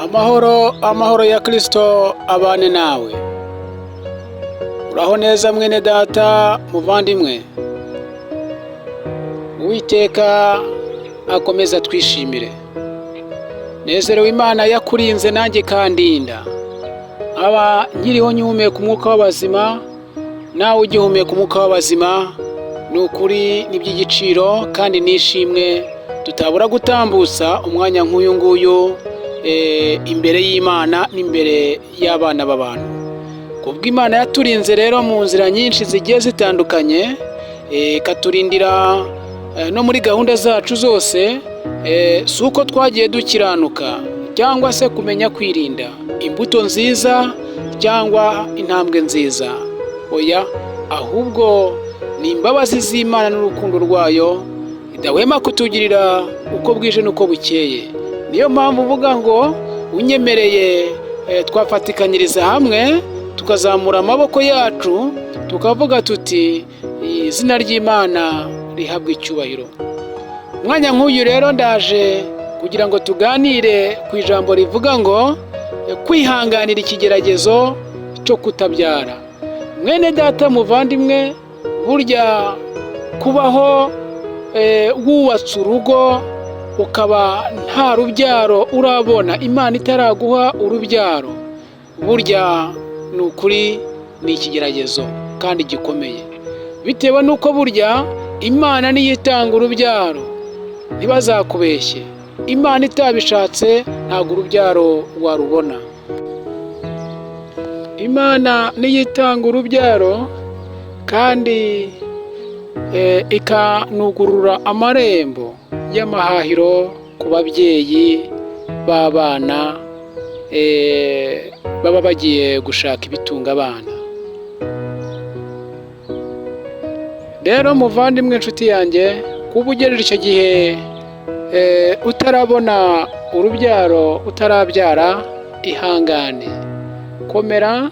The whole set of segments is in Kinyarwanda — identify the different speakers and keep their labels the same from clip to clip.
Speaker 1: Amahoro, amahoro ya Kristo abane nawe. Uraho neza mwene data muvandimwe. Uwiteka akomeza atwishimire. Nezerewe Imana yakurinze nanjye ikandinda. Aba nkiriho nkihumeka umwuka w'abazima, nawe ugihumeka umwuka w'abazima, ni ukuri ni iby'igiciro kandi nishimwe tutabura gutambutsa umwanya nk'uyu nguyu imbere y'Imana n'imbere y'abana b'abantu. Kubwo Imana yaturinze rero mu nzira nyinshi zigiye zitandukanye, ikaturindira no muri gahunda zacu zose, si uko twagiye dukiranuka cyangwa se kumenya kwirinda imbuto nziza cyangwa intambwe nziza, oya, ahubwo ni imbabazi z'Imana n'urukundo rwayo idahwema kutugirira uko bwije n'uko bukeye. Niyo mpamvu uvuga ngo unyemereye twafatikanyiriza hamwe tukazamura amaboko yacu tukavuga tuti izina ry'Imana rihabwa icyubahiro. Umwanya nk'uyu rero ndaje kugira ngo tuganire ku ijambo rivuga ngo kwihanganira ikigeragezo cyo kutabyara. Mwene data muvandimwe, burya kubaho wubatse urugo ukaba nta rubyaro urabona, Imana itaraguha urubyaro, burya ni ukuri ni ikigeragezo kandi gikomeye, bitewe n'uko burya Imana niyo itanga urubyaro. Ntibazakubeshye, Imana itabishatse ntabwo urubyaro warubona. Imana niyo itanga urubyaro kandi ikanugurura amarembo y'amahahiro ku babyeyi b'abana baba bagiye gushaka ibitunga abana. Rero muvandimwe inshuti yanjye, kuba ugejeje icyo gihe utarabona urubyaro, utarabyara, ihangane, komera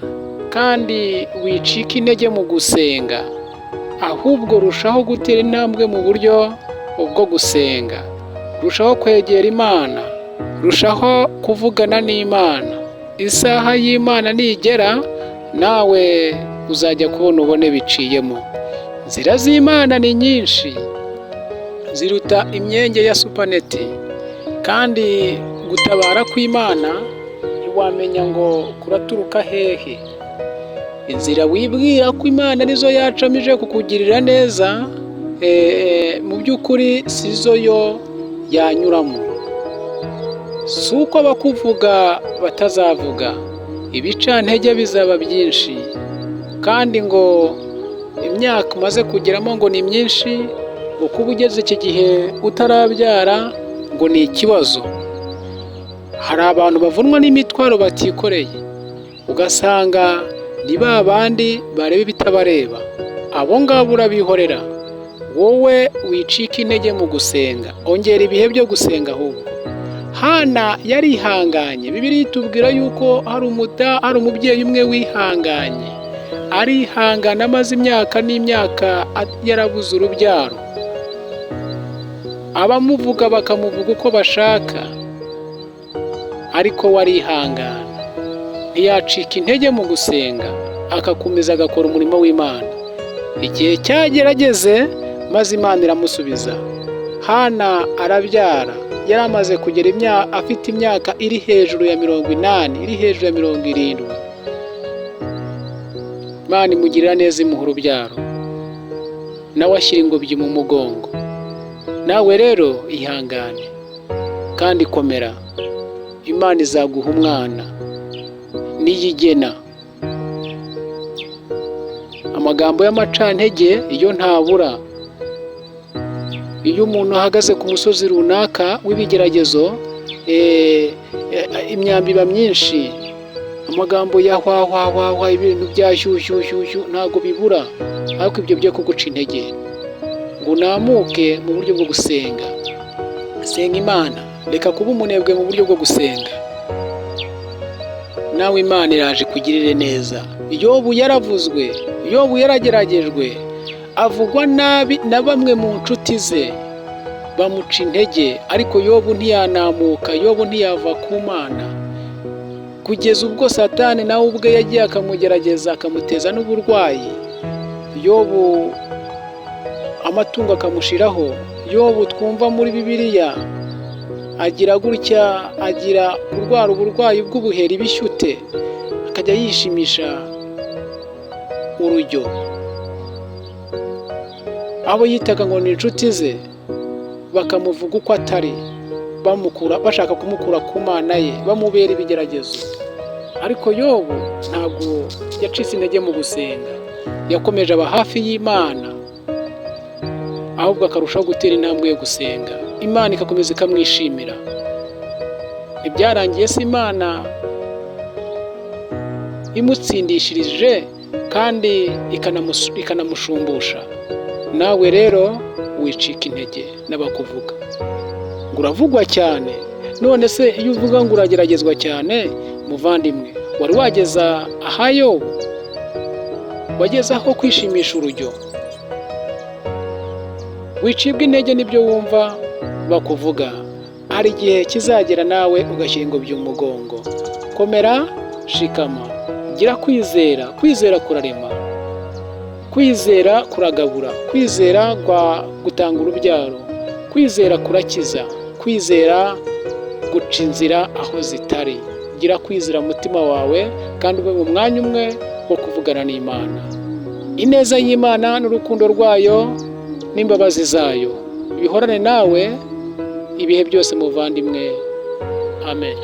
Speaker 1: kandi wicike intege mu gusenga, ahubwo rushaho gutera intambwe mu buryo bwo gusenga, rushaho kwegera Imana, rushaho kuvugana n'Imana. Isaha y'Imana nigera nawe uzajya kubona ubone biciyemo. Inzira z'Imana ni nyinshi ziruta imyenge ya supaneti, kandi gutabara kw'Imana ntiwamenya ngo kuraturuka hehe. Inzira wibwira ko Imana arizo yacamo ije kukugirira neza, mu by'ukuri si zo yo yanyuramo. Si uko abakuvuga batazavuga, ibicantege bizaba byinshi, kandi ngo imyaka umaze kugeramo ngo ni myinshi, ngo kuba ugeze iki gihe utarabyara ngo ni ikibazo. Hari abantu bavunwa n'imitwaro batikoreye, ugasanga ni ba bandi bareba ibitabareba, abo ngabo urabihorera, wowe wicika intege mu gusenga, ongera ibihe byo gusenga ahubwo. Hana yarihanganye, Bibiliya itubwira yuko hari umubyeyi umwe wihanganye, arihangana amaze imyaka n'imyaka yarabuze urubyaro, abamuvuga bakamuvuga uko bashaka, ariko we arihangana, ntiyacika intege mu gusenga, agakomeza agakora umurimo w'Imana. Igihe cyagerageze maze Imana iramusubiza, Hana arabyara, yari amaze kugera afite imyaka iri hejuru ya 80, iri hejuru ya 70. Imana imugirira neza imuha urubyaro, nawe ashyira ingobyi mu mugongo. Nawe rero ihangane kandi komera, Imana izaguha umwana niyigena. Amagambo y'amacantege iyo ntabura. Iyo umuntu ahagaze ku musozi runaka w'ibigeragezo, imyambi iba myinshi, amagambo ya hwahwahwahwa, ibintu bya shyushyushyushyu ntabwo bibura, ariko ibyo byo kuguca intege ngo unamuke mu buryo bwo gusenga. Senga Imana, reka kuba umunebwe mu buryo bwo gusenga, nawe Imana iraje ikugirire neza. Yobu yaravuzwe, Yobu yarageragejwe, avugwa nabi na bamwe mu nshuti ze, bamuca intege, ariko Yobu ntiyanamuka, Yobu ntiyava ku Mana. Kugeza ubwo Satani nawe ubwe yagiye akamugerageza, akamuteza n'uburwayi. Yobu amatungo akamushiraho. Yobu twumva muri Bibiliya agira gutya, agira kurwara uburwayi bw'ubuheri, bishyute, akajya yishimisha urujyo. Abo yitaga ngo ni inshuti ze bakamuvuga uko atari, bamukura, bashaka kumukura ku Mana ye, bamubera ibigeragezo. Ariko Yobu ntabwo yacitse intege mu gusenga, yakomeje aba hafi y'Imana, ahubwo akarushaho gutera intambwe yo gusenga, Imana igakomeza ikamwishimira. Ntibyarangiye se Imana imutsindishirije kandi ikanamushumbusha? Nawe rero wicika intege n'abakuvuga ngo uravugwa cyane. None se iyo uvuga ngo urageragezwa cyane, muvandimwe, wari wageza aha Yobu? Wageze aho kwishimisha urujyo? Wicibwa intege n'ibyo wumva bakuvuga. Hari igihe kizagera nawe ugashyira ingobyi mu mugongo. Komera, shikama, gira kwizera. Kwizera kurarema, kwizera kuragabura, kwizera gutanga urubyaro, kwizera kurakiza, kwizera guca inzira aho zitari. Gira kwizera mutima wawe kandi ube mu mwanya umwe wo kuvugana n'Imana. Ineza y'Imana n'urukundo rwayo n'imbabazi zayo bihorane nawe ibihe byose, muvandimwe. Amen.